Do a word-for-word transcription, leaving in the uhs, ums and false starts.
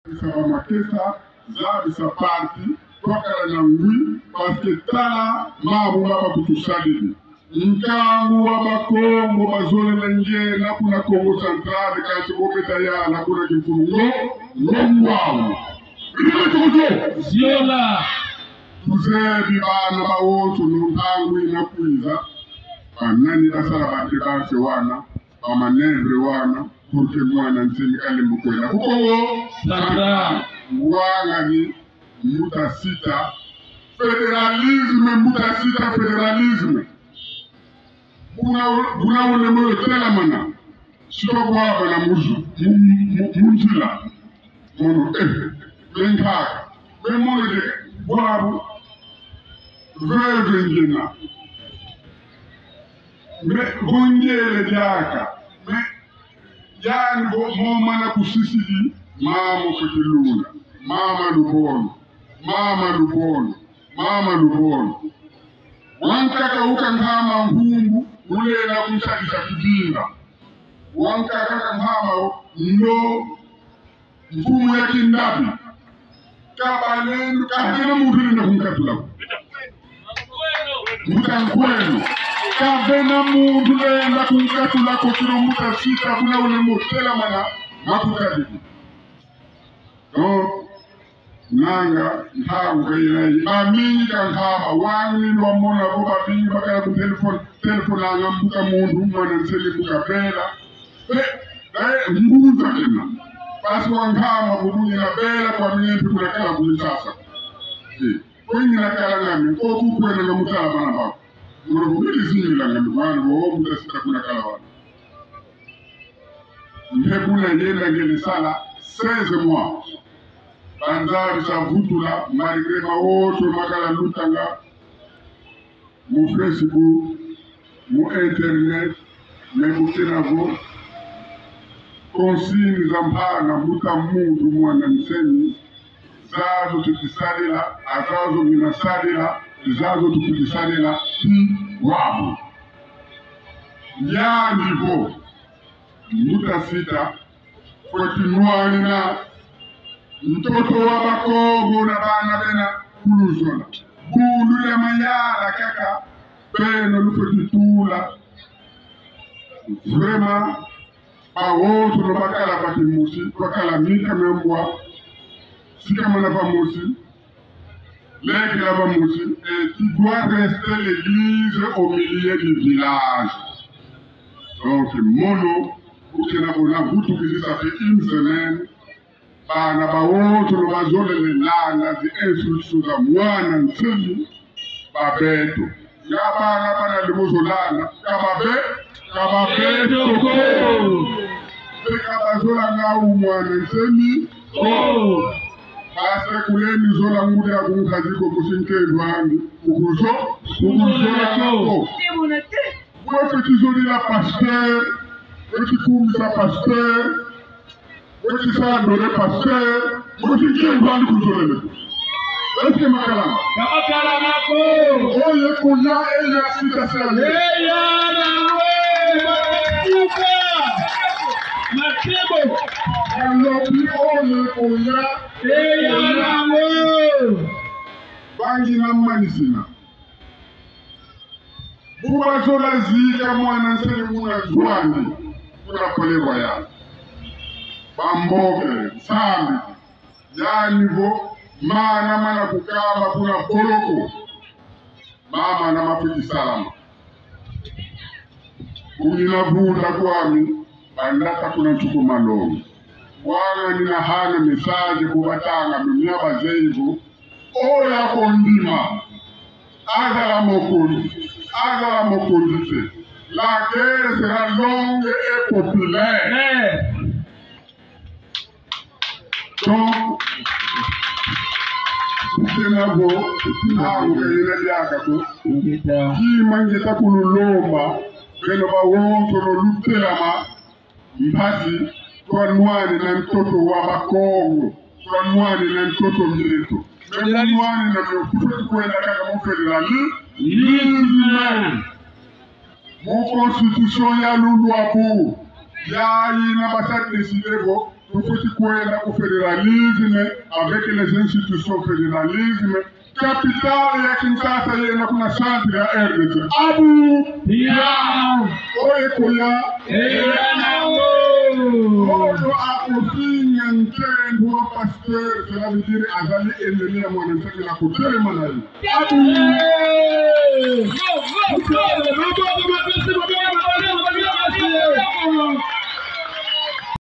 Zabisa ba makesa, zabisa parti, twakala na ngwi, parce que tala mambu ma bakutusadidi. Nkangu wa Bakongo bazolele nge na kuna Kongo Central, kansi bo beta yala kuna Kimfunu ngo, ngo ngwawu. Rimwe tukuzo. Ziola. Tuzebi bana bawonso no ntangu ina kwiza. Banani basala ba dépenses wana, ba manœuvres wana, pour que mwana Nsemi kalembo kwenda ku Kongo Central. Wangani, mbuta Sita, fédéralisme, mbuta Sita, fédéralisme. Buna, buna ulembo yo telamana. Si tubwabana mu zu-, mu, mu, mu nzila. Mono, eh, me nkaka. Me mono de, bwabu. Veve ngina. Me, vo ngele diaka. Me, yandi vo mo mana kusisidi, mama fweti lula. Mama lubona. Mama lubona. Mama lubona. Wankaka uka nkama nkumbu, ulenda kunsadisa kibinga. Wankaka ka nkama o, no, mfumu ya kindabi. Ka balenda, ka vena muntu lenda kunkatula ko. Mbuta Nkweno. Ka vena muntu lenda kunkatula ko, kino mbuta Sita buna ulembo telamana, makukadidi. Donc, nanga, ntangu ka yena yi. Bamingi ka nkama, wani lwamona vo bamingi bakala ku téléphone, téléphone anga mbuta muntu, mwana Nsemi mbuta bela. Eh, eh, mbuta kena. Parce que wankama kubu ngina bela kwa mine mpi kuna kala ku Kinshasa. Eh, kwe ngina kala ngami, ko kukwena nga mutala bana bako. Mwana ko mili zingila ngami, mwana ko mbuta Sita kuna kala wana. Mpe buna yenda ngele sala seize mois. Banzabisa vutula, malgré mawonso makala lutanga mu Facebook, mu internet, me bukena vo consigne za mpana, mbuta muntu, mwana Nsemi, zazo tuti sadila, a zazo ngina sadila, zazo tuti sadila, ti wabu. Yandi vo, mbuta Sita, fweti nwanina ntoto wa Bakongo na bana bena kuluzola. Bundu dia mayala kaka, beno lufweti tula. Vraiment, bawonso no bakala bati mosi, bakala mika membwa, sikamana va mosi, lekela va mosi, et tu dois rester l'église au milieu du village. Donc, mono, ukena bona vutukidi, ça fait une semaine, bana bawonso no bazolele landa zi instructions za mwana Nsemi, ba beto. Nga bana bana limo zolanda, ka ba be-, ka ba beto ko. Mpe ka bazola nga u mwana Nsemi ko. Parce que kulendi zola ngudi aku nkazi ko, kusi nkendwa andi, kukuzo-, kukuzola ko. Bo fweti zolila pasteur, fweti kumisa pasteur, fweti sandole pasteur, fweti nkendwa andi kuzolele. Est-ce que makalanga? Ka makalanga ko. Oye kuna, eya Sita sale. Eya na we, matuka. Matebo. Alobi oye kuna. Eya na we. Bangi na manisina. Bu bazola zika mwana Nsemi muna nzo andi, kuna Palais Royal. Bamboke, nsambi, yandi vo, mana mana kukamba kuna boloko. Mama na mafweti salama. Kuni na vunda kwami, bandata kuna nsuku malongi. Wanga nina hana message ku batanga, mimia bazeyi vo, oya kondima. Azala mokonzi, azala mokonzi te. La guerre sera longue et populaire. Eh. Donc, kena vo, ntangu ka yena diaka ko. Ingeta. Kima ngeta kululomba, beno bawonso no lutelama, mpasi, twanwanina ntoto wa Bakongo, twanwanina ntoto mieto. Meme nwanina mio kutu kwenda kaka mu fédéralisme. Mu constitution ya lulwabu, yayina basa décider vo, Tufweti kwenda ku fédéralisme avec les institutions fédéralisme. Capitale ya Kinshasa yena kuna centre ya R D C. Abu! Ya! Oye koya! Eyana! Oyo akofinga ntendwa pasteur, cela veut dire azali ennemi ya mwana nsakela kotelema na ye. Abu!